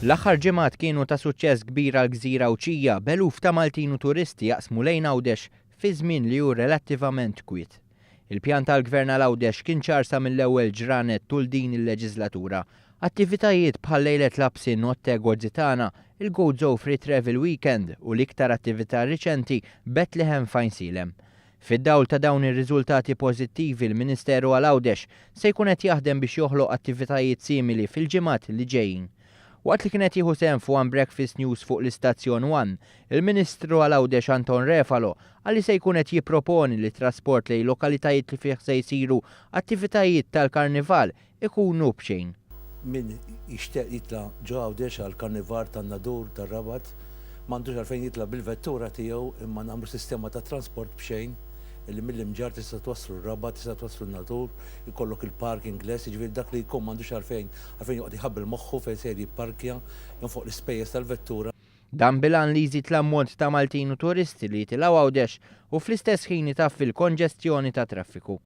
L-aħħar ġimgħat kienu ta' suċċess kbir għall-gżira Għawdxija, b'eluf ta' Maltin u turisti jaqsmu lejn Għawdex fi żmien li hu relattivament kwiet. Il-pjan tal-Gvern għal Għawdex kien ċar sa mill-ewwel ġranet tul din il-leġiżlatura. Attivitajiet bħal Lejlet Lapsi Notte Godzitana, il-Gozo Free Travel Weekend u l-iktar attività riċenti Bethlehem f'Għajnsielem. Fid-dawl ta' dawn ir-riżultati pożittivi l-Ministeru għal Għawdex se jkun qed jaħdem biex joħloq attivitajiet simili fil-ġimgħat li ġejjin. Waqt li kien qed jieħu sehem f'One Breakfast News fuq l-istazzjon One, il-Ministru għal Għawdex Anton Refalo qal li se jkun qed jipproponi li t-trasport lejn lokalitajiet li fih se jsiru attivitajiet tal-Karnival ikunu b'xejn. Min jixtieq jitla' ġo Għawdex għall-Karnivar tan-Nadur tar-Rabat m'għandux għalfejn jitla' bil-vettura tiegħu imma nagħmlu sistema ta' transport b'xejn illi mill-Imġarr tista' twasslu r-Rabat, tista' twasslu n-Nadur, ikollok il-parking lest, jiġifieri dak li jkun m'għandux għalfejn għalfejn joqgħod iħabbel moħħu fejn sejjer jipparkja, jonfoq l-ispejjeż tal-vettura. Dan bil-għan li jżid l-ammont ta' Maltin u turisti li jitilgħu Għawdex u fl-istess ħin itaffi l-konġestjoni tat-traffiku.